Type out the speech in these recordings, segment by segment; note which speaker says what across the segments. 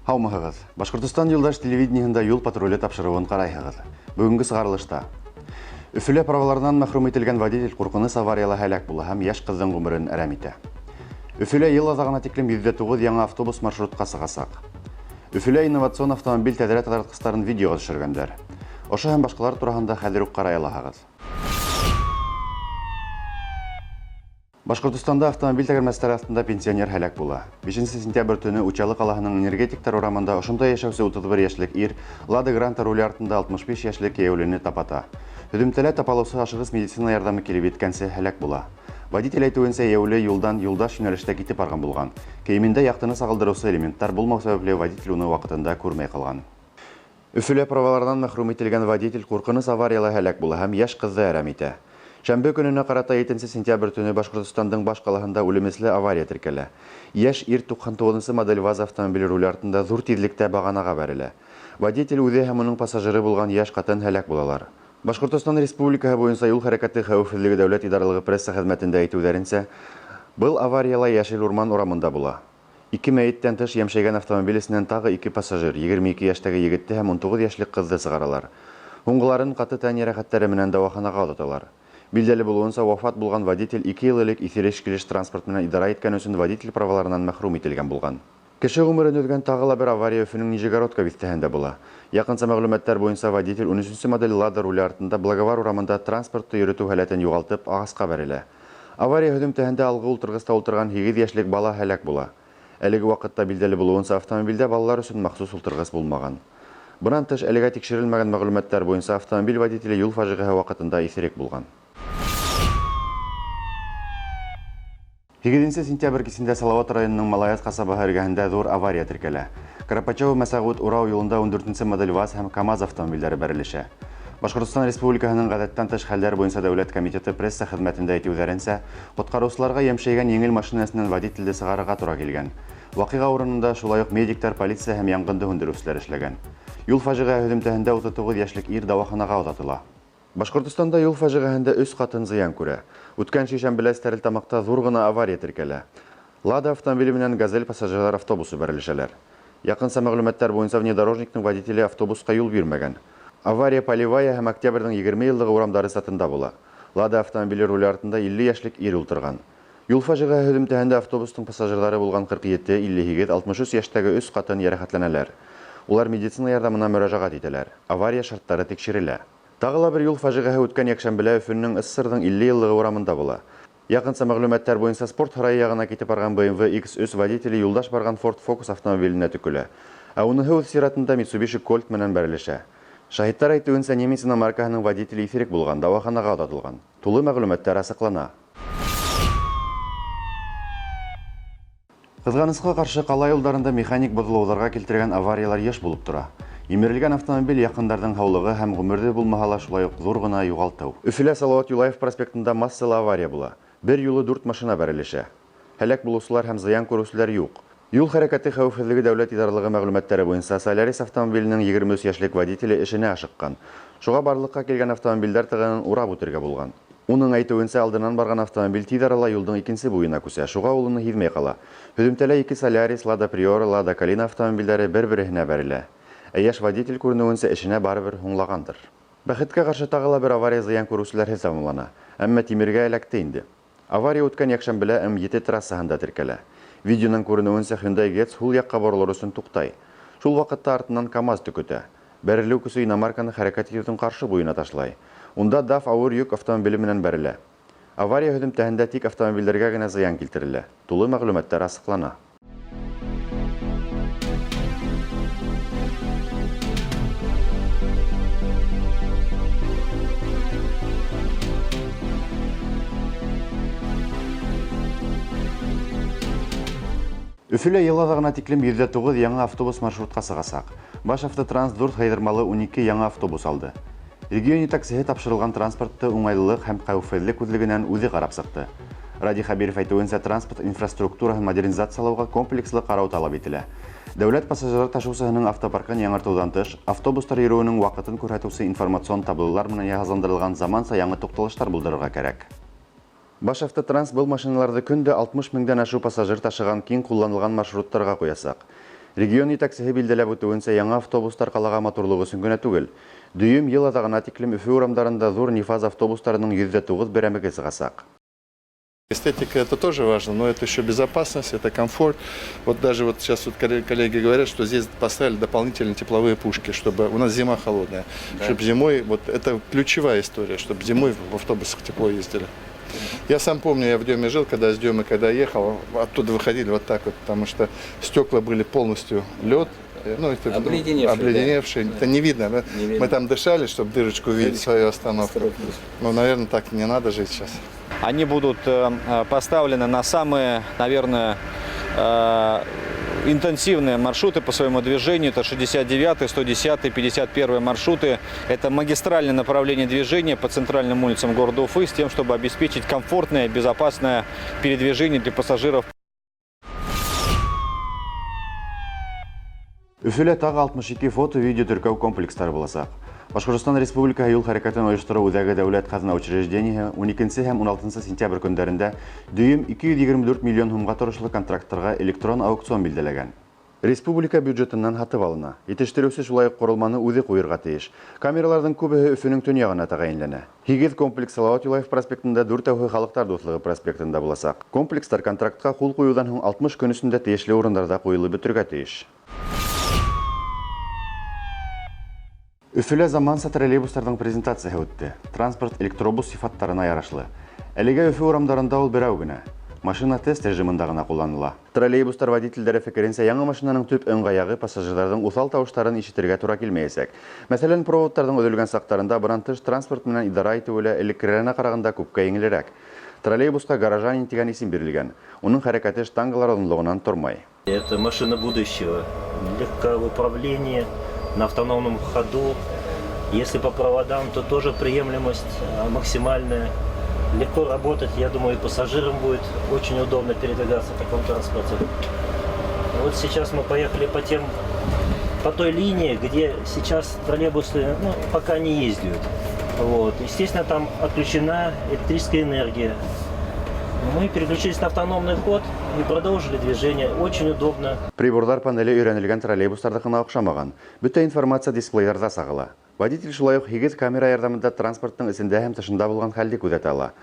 Speaker 1: Һаумыһығыҙ! Башҡортостан юлдаш телевидениеһында юл патруле тапшырыуын ҡарайһығыҙ. Бөгөнгө сығарылышта Өфөлә праваларынан мәхрүм ителгән водитель ҡурҡыныс аварияла һәләк була һәм йәш ҡыҙҙың ғүмерен әрәм итә. Өфөлә йыл аҙағына тиклем 109 яңы автобус маршрутҡа сығасаҡ. Өфөлә инновацион автомобиль тәҙрә таҙартҡыстарын видеоға төшөргәндәр. Ошо һәм башҡалар тураһында хәҙер үк ҡарай алаһығыҙ. Башҡортостанда автомобиль тәгәрмәстәре аҫтында пенсионер һәләк була. 5 сентябрь төнө Учалы ҡалаһының Энергетиктар урамында ошонда йәшәүсе 31 йәшлек ир Лада Гранта руле артында 65 йәшлек йәйәүлене тапата. Һөҙөмтәлә тапалыусы ашығыс медицина ярҙамы килеп еткәнсе һәләк була. Водитель әйтеүенсә, йәйәүле юлдан юлдаш йүнәлештә китеп барған булған. Кейемендә яҡтыны сағылдырыусы элементтар булмау сәбәпле водитель уны ваҡытында күрмәй ҡалған. Өфөлә праваларынан мәхрүм ителгән водитель ҡурҡыныс аварияла һәләк була һәм йәш ҡыҙҙы әрәм итә. Шәмбе көнөнә ҡарата 7 сентябрь төнө Башҡортостандың баш ҡалаһында үлемесле авария теркәлә. Йәш ир 99 модель ВАЗ автомобиле руле артында ҙур тиҙлектә бағанаға бәрелә. Водитель үҙе һәм уның пассажиры булған йәш ҡатын һәләк булалар. Башҡортостан Республикаһы буйынса юл хәрәкәте хәүефһеҙлеге дәүләт идаралығы пресса хеҙмәтендә әйтеүҙәренсә, был аварияла Йәшел урман урамында була. Ике мәйеттән тыш йәмшәйгән автомобиль эсенән тағы ике пассажир, 22 йәштәге егетте һәм 19 йәшлек ҡыҙҙы сығаралар. Һуңғыларын ҡаты тән йәрәхәттәре менән дауаханаға оҙаталар. Билдәле булыуынса, вафат булған водитель 2 йыл элек иҫереш килеш транспорт менән идара иткән өсөн водитель праваларынан мәхрүм ителгән булған. Кеше ғүмерен өҙгән тағы ла бер авария Өфөнөң Нижегородка биҫтәһендә була. Яҡынса мәғлүмәттәр буйынса водитель 13 модель Лада руле артында Благовар урамында транспортты йөрөтөү һәләтен юғалтып ағасҡа бәрелә. Авария һөҙөмтәһендә алғы ултырғыста ултырған 8 йәшлек бала һәләк була. Әлеге ваҡытта билдәле булыуынса, автомобилдә балалар өсөн махсус ултырғыс булмаған. Бынан тыш, әлегә тикшерелмәгән мәғлүмәттәр буйынса автомобиль водителе юл фажиғәһе ваҡытында иҫерек булған. 8 сентябрь кисендә Салават районының Малаят ҡасабаһы эргәһендә ҙур авария теркәлә. Карапачево-Мәсәғүт Урау юлында 14 модель ВАЗ һәм КАМАЗ автомобилдәре бәрелешә. Башҡортостан Республикаһының ғәҙәттән тыш хәлдәр буйынса дәүләт комитеты пресса хеҙмәтендә әйтеүҙәренсә, ҡотҡарыусыларға йәмшәйгән еңел машинасынан водителде сығарырға тура килгән. Ваҡиға урынында шулай уҡ медиктар, полиция һәм янғынды һүндереүселәр эшләгән. Юл фажиғәһе һөҙөмтәһендә 39 йәшлек ир дауаханаға оҙатыла. Башҡортостанда юл фажиғәһендә 3 ҡатын зыян күрә. Үткән шишәмбелә Стәрлетамаҡта ҙур ғына авария теркәлә. Лада автомобиле менән Газель пассажирҙар автобусы бәрелешәләр. Яҡынса мәғлүмәттәр буйынса внедорожниктың водителе автобусҡа юл бирмәгән. Авария Полевая һәм Октябрҙең 20 йыллығы урамдары сатында була. Лада автомобиле руле артында 50 йәшлек ир ултырған. Юл фажиғәһе һөҙөмтәһендә автобустың пассажирҙары булған 47, 58, 63 йәштәге 3 ҡатын йәрәхәтләнәләр. Улар медицина ярҙамына мөрәжәғәт итәләр. Авария шарттары тикшерелә. Тағы ла бер юл фажиғәһе үткән йәкшәмбелә Өфөнөң СССРҙың 50 йыллығы урамында була. Яҡынса мәғлүмәттәр буйынса спорт һарайы яғына китеп барған BMW X3 водителе юлдаш барған Ford Focus автомобиленә төкөлә. Ә уныһы үҙ сиратында Mitsubishi Colt менән бәрелешә. Шаһиттар әйтеүенсә, немец иномаркаһының водителе иҫерек булған, дауаханаға оҙатылған. Тулы мәғлүмәттәр асыҡлана. Ҡыҙғанысҡа ҡаршы, ҡала юлдарында механик боҙолоуҙарға килтергән авариялар йыш булып тора. Емерелгән автомобиль яҡындарҙың һаулығы һәм ғүмерҙе булмаһа ла шулай уҡ ҙур ғына юғалтыу. Өфөлә Салауат Юлаев проспектында массалы авария була. Бер юлы 4 машина бәрелешә. Һәләк булыусылар һәм зыян күреүселәр юҡ. Юл хәрәкәте хәүефһеҙлеге дәүләт идаралығы мәғлүмәттәре буйынса Солярис автомобиленең 23 йәшлек водителе эшенә ашыҡҡан. Шуға барлыҡҡа килгән автомобилдәр тығынын урап үтергә булған. Уның әйтеүенсә, алдынан барған автомобиль тиҙ арала юлдың икенсе буйына күсә, шуға ул уны һиҙмәй ҡала. Һөҙөмтәлә ике Солярис, Лада Приора, Лада Калина автомобилдәре бер-береһенә бәрелә. Ә йәш водитель күренеүенсә эшенә барыбер һуңлағандыр. Бәхеткә ҡаршы тағы ла бер авария зыян күреүселәрһеҙ тамамлана, әммә тимергә эләкте инде. Авария үткән йәкшәмбелә М7 трассаһында теркәлә. Видеоның күренеүенсә, Hyundai Getz һул яҡҡа боролор өсөн туҡтай. Шул ваҡытта артынан КАМАЗ төкөтә. Бәрелеү көсө иномарканы хәрәкәт итеүҙең ҡаршы буйына ташлай. Унда DAF ауыр йөк автомобиле менән бәрелә. Авария һөҙөмтәһендә тик автомобилдәргә генә зыян килтерелә. Тулы мәғлүмәттәр асыҡлана. Өфөлә йыл аҙағына тиклем 109 яңы автобус маршрутҡа сығасаҡ. Башавтотранс дүрт һыйҙырмалы 12 яңы автобус алды. Регион етәксеһе тапшырылған транспортты уңайлылыҡ һәм хәүефһеҙлек күҙлегенән үҙе ҡарап сыҡты. Радий Хәбиров әйтеүенсә, транспорт инфраструктураһын модернизациялауға комплекслы ҡарау талап ителә. Дәүләт пассажир ташыусыһының автопаркын яңыртыуҙан тыш, автобустар йөрөүенең ваҡытын күрһәтеүсе информацион таблолар менән йыһазландырылған заманса яңы туҡталыштар булдырырға кәрәк. Башавтотранс был машиналарҙы көн дә 60 меңдән ашыу пассажир ташыған киң ҡулланылған маршруттарға ҡуясаҡ. Регион етәксеһе билдәләп үтеүенсә, яңы автобустар ҡалаға матурлыҡ өсөн генә түгел. Дөйөм йыл аҙағына тиклем Өфө урамдарында ҙур Нефаз автобустарының 109 берәмеге сығасаҡ.
Speaker 2: Эстетика это тоже важно, но это еще безопасность, это комфорт. Вот даже вот сейчас вот коллеги говорят, что здесь поставили дополнительные тепловые пушки, чтобы у нас зима холодная,
Speaker 3: Да.
Speaker 2: чтобы зимой, вот это ключевая история, чтобы зимой в автобусах тепло ездили. Я сам помню, я в Деме жил, когда с Демы, когда ехал, оттуда выходили вот так вот, потому что стекла были полностью лед, ну, это, ну,
Speaker 3: Обледеневшие, да.
Speaker 2: обледеневшие. Это не видно. Да?
Speaker 3: Не видно.
Speaker 2: Мы там дышали, чтобы дырочку увидеть свою остановку. Ну, наверное, так не надо жить сейчас.
Speaker 4: Они будут поставлены на самые, наверное, интенсивные маршруты по своему движению. Это 69-й, 110-й, 51-й маршруты. Это магистральное направление движения по центральным улицам города Уфы с тем, чтобы обеспечить комфортное, безопасное передвижение для пассажиров.
Speaker 1: Өфөлә тағы 62 фото-видео теркәү комплекстары буласаҡ. Башҡортостан Республикаһы юл хәрәкәтен ойоштороу үҙәге дәүләт ҡаҙна учреждениеһы 12 һәм 16 сентябрь көндәрендә дөйөм 224 миллион һумға торошло контракттарға электрон аукцион билдәләгән. Республика бюджетынан һатып алына. Етештереүсе шулай уҡ ҡоролманы үҙе ҡуйырға тейеш. Камераларҙың күбеһе Өфөнөң төньяғына тәғәйенләнә. 8 комплекс Салауат Юлаев проспектында, 4-әүһе Халыҡтар дуҫлығы проспектында буласаҡ. Комплекстар контрактҡа ҡул ҡуйыуҙан һуң 60 көн эсендә тейешле урындарҙа ҡуйылып бөтөргә тейеш. Өфөлә заманса троллейбустарҙың презентацияһы үтте. Транспорт электробус сифаттарына ярашлы. Әлегә Өфө урамдарында ул берәү генә. Машина тест режимында ғына ҡулланыла. Троллейбустар водителдәре фекеренсә, яңы машинаның төп ыңғаяғы пассажирҙарҙың уҫал тауыштарын ишетергә тура килмәйәсәк. Мәҫәлән, проводтарҙың өҙөлгән саҡтарында бынан тыш транспорт менән идара итеүе лә элеккерәһенә ҡарағанда күпкә еңелерәк. Троллейбусҡа «Горожанин» тигән исем бирелгән. Уның хәрәкәте штангалар оҙонлоғонан тормай.
Speaker 5: Это машина будущего. Легкое управление на автономном ходу. Если по проводам, то тоже приемлемость максимальная. Легко работать, я думаю, и пассажирам будет очень удобно передвигаться в таком транспорте. Вот сейчас мы поехали по той линии, где сейчас троллейбусы, пока не ездят. Естественно, там отключена электрическая энергия. Мы переключились на автономный ход и продолжили движение. Очень удобно.
Speaker 1: Приборҙар панеле өйрәнелгән троллейбустарҙыҡына оҡшамаған. Бөтә информация дисплейҙарҙа сағыла. Водитель шулай уҡ 8 камера ярҙамында транспорттың эсендә һәм тышында булған хәлде күҙәтә ала.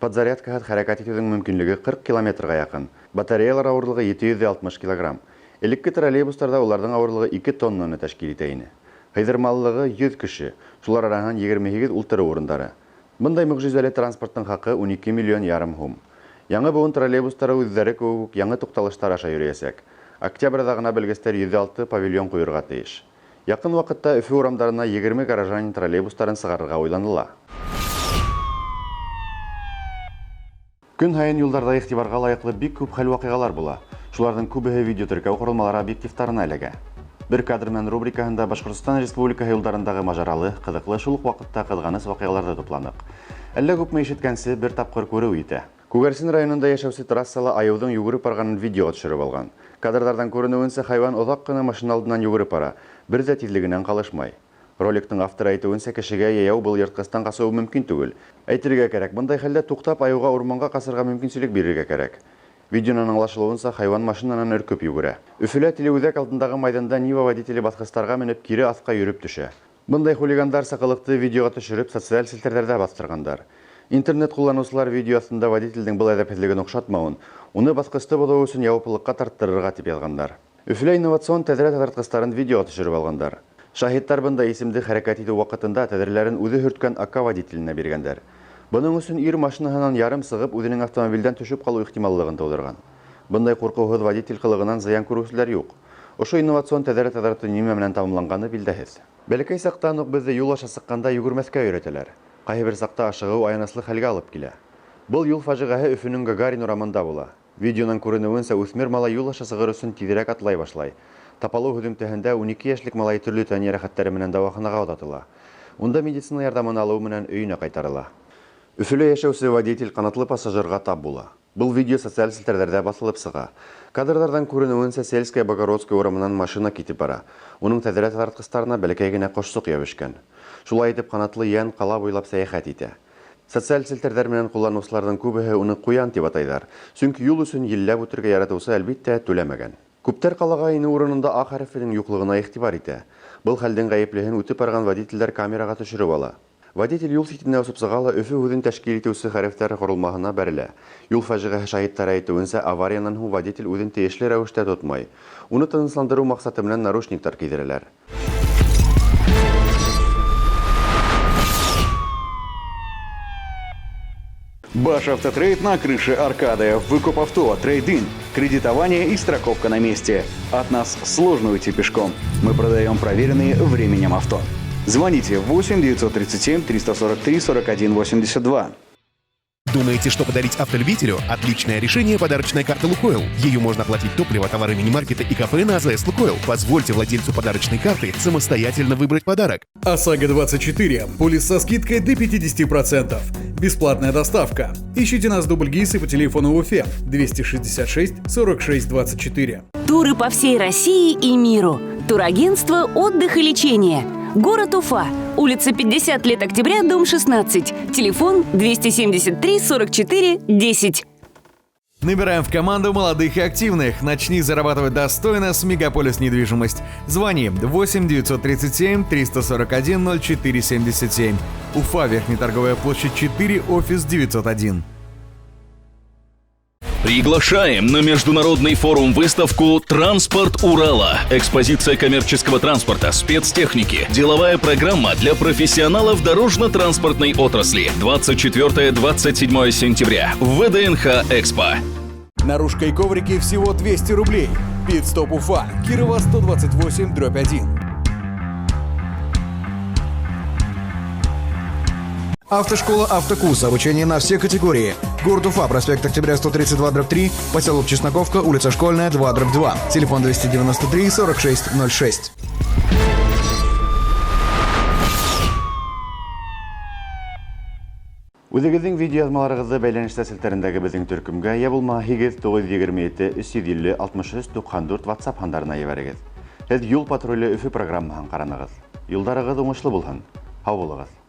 Speaker 1: Подзарядкаһыҙ хәрәкәт итеүҙең мөмкинлеге 40 километрға яҡын. Батареялар ауырлығы 760 килограмм. Элекке троллейбустарҙа уларҙың ауырлығы 2 тоннаны тәшкил итә ине. Һыйҙырмалылығы 100 кеше, шулар араһынан 28 ултырыу урындары. Бындай мөғжизәле транспорттың хаҡы 12 миллион ярым һум. Яңы быуын троллейбустары үҙҙәре кеүек үк яңы туҡталыштар аша йөрөйәсәк. Октябрҙә ғына белгестәр 106 павильон ҡуйырға тейеш. Яҡын ваҡытта Өфө урамдарына 20 горожанин троллейбустарын сығарырға уйланыла. Көн һайын юлдарҙа иғтибарға лайыҡлы бик күп хәл-ваҡиғалар була. Шуларҙың күбеһе видео теркәү ҡоролмалары объективтарына эләгә. Бер кадр менән рубрикаһында Башҡортостан Республикаһы юлдарындағы мажаралы, ҡыҙыҡлы, шул уҡ ваҡытта ҡыҙғаныс ваҡиғаларҙы тупланыҡ. Әллә күпме ишеткәнсе бер тапҡыр күреү итә. Күгәрсен районында йәшәүсе трассала айыуҙың йүгереп барғанын видеоға төшөрөп алған. Кадрҙарҙан күренеүенсә, хайуан оҙаҡ ҡына машина алдынан йүгереп бара, бер ҙә тиҙлегенән ҡалышмай. Роликтың авторы әйтеүенсә, кешегә йәйәү был йыртҡыстан ҡасыуы мөмкин түгел. Әйтергә кәрәк, бындай хәлдә туҡтап айыуға урманға ҡасырға мөмкинселек бирергә кәрәк. Видеонан аңлашылыуынса, хайуан машинанан өркөп йүгерә. Өфөлә телеүҙәк алдындағы майҙанда Нива водителе баҫҡыстарға менеп кире аҫҡа йөрөп төшә. Бындай хулигандар саҡылыҡты видеоға төшөрөп социаль селтәрҙәрҙә баҫтырғандар. Интернет ҡулланыусылар видео аҫтында водителдең был әҙәпһеҙлеген оҡшатмауын, уны баҫҡысты боҙоу өсөн яуаплылыҡҡа тарттырырға тип яҙғандар. Өфөлә инновацион тәҙрә таҙартҡыстарын видеоға төшөрөп алғандар. Шаһиттар бында исемде хәрәкәт итеү ваҡытында тәҙрәләрен үҙе һөрткән АК водителенә биргәндәр. Бының өсөн ир машинаһынан ярым сығып, үҙенең автомобилдән төшөп ҡалыу ихтималлығын тыуҙырған. Бындай ҡурҡыуһыҙ водитель ҡылығынан зыян күреүселәр юҡ. Ошо инновацион тәҙрә таҙартыу нимә менән тамамланғаны билдәһеҙ. Бәләкәй саҡтан уҡ беҙҙе юл аша сыҡҡанда йүгермәҫкә өйрәтәләр. Ҡайһы бер саҡта ашығыу аяныслы хәлгә алып килә. Был юл фажиғәһе Өфөнөң Гагарин урамында була. Видеонан күренеүенсә, үҫмер малай юл аша сығыр өсөн тиҙерәк атлай башлай. Тапалыу һөҙөмтәһендә 12 йәшлек малай төрлө тән йәрәхәттәре менән дауаханаға оҙатыла. Унда медицина ярҙамын алыу менән өйөнә ҡайтарыла. Өфөлә йәшәүсе водитель ҡанатлы пассажирға тап була. Был видео социаль селтәрҙәрҙә баҫылып сыға. Кадрҙарҙан күренеүенсә, Сельская Богородская урамынан машина китеп бара. Уның тәҙрә таҙартҡыстарына бәләкәй генә ҡошсоҡ йәбешкән. Шулай итеп ҡанатлы йән ҡала буйлап сәйәхәт итә. Социаль селтәрҙәр менән ҡулланыусыларҙың күбеһе уны ҡуян тип атайҙар. Сөнки юл өсөн елләп үтергә яратыусы әлбиттә түләмәгән. Күптәр ҡалаға инеү урынында А хәрефенең юҡлығына иғтибар итә. Был хәлдең ғәйеплеһен үтеп барған водителдәр камераға төшөрөп ала. Водитель юл ситенә осоп сыға ла Өфө һүҙен тәшкил итеүсе хәрефтәр ҡоролмаһына бәрелә. Юл фажиғәһе шаһиттары әйтеүенсә, авариянан һуң водитель үҙен тейешле рәүештә тотмай. Уны тынысландырыу маҡсаты менән наручниктар кейҙерәләр.
Speaker 3: Баш Автотрейд на крыше Аркады. Выкуп авто, трейд-ин, кредитование и страховка на месте. От нас сложно уйти пешком. Мы продаем проверенные временем авто. Звоните 8 937 343 41 82.
Speaker 6: Думаете, что подарить автолюбителю? Отличное решение – подарочная карта «Лукойл». Ее можно оплатить топливо, товары мини-маркета и кафе на АЗС «Лукойл». Позвольте владельцу подарочной карты самостоятельно выбрать подарок.
Speaker 7: ОСАГО-24. Полис со скидкой до 50%. Бесплатная доставка. Ищите нас в Дубльгисе по телефону в Уфе 266 46 24.
Speaker 8: Туры по всей России и миру. Турагентство «Отдых и лечение». Город Уфа. Улица 50 лет Октября, дом 16. Телефон 273 44 10.
Speaker 7: Набираем в команду молодых и активных. Начни зарабатывать достойно с Мегаполис Недвижимость. Звони 8 937 341 04 77. Уфа, Верхняя торговая площадь 4, офис 901.
Speaker 9: Приглашаем на международный форум-выставку «Транспорт Урала». Экспозиция коммерческого транспорта, спецтехники, деловая программа для профессионалов дорожно-транспортной отрасли. 24-27 сентября в ВДНХ «Экспо».
Speaker 7: Наружка и коврики всего 200 рублей. Пит-стоп Уфа, Кирова 128/1.
Speaker 3: Автошкола «Автокурс». Обучение на все категории. Город Уфа, проспект Октября 132/3, поселок Чесноковка, улица Школьная 2/2. Телефон 293 46 06.
Speaker 1: Үҙегеҙҙең видеояҙмаларығыҙҙы бәйләнештә селтәрендәге беҙҙең төркөмгә йә булмаһа 8 927 350 63 94 WhatsApp һандарына ебәрегеҙ. Һеҙ «Юл патруле Өфө» программаһын ҡаранығыҙ. Юлдарығыҙ уңышлы булһын. Һау булығыҙ.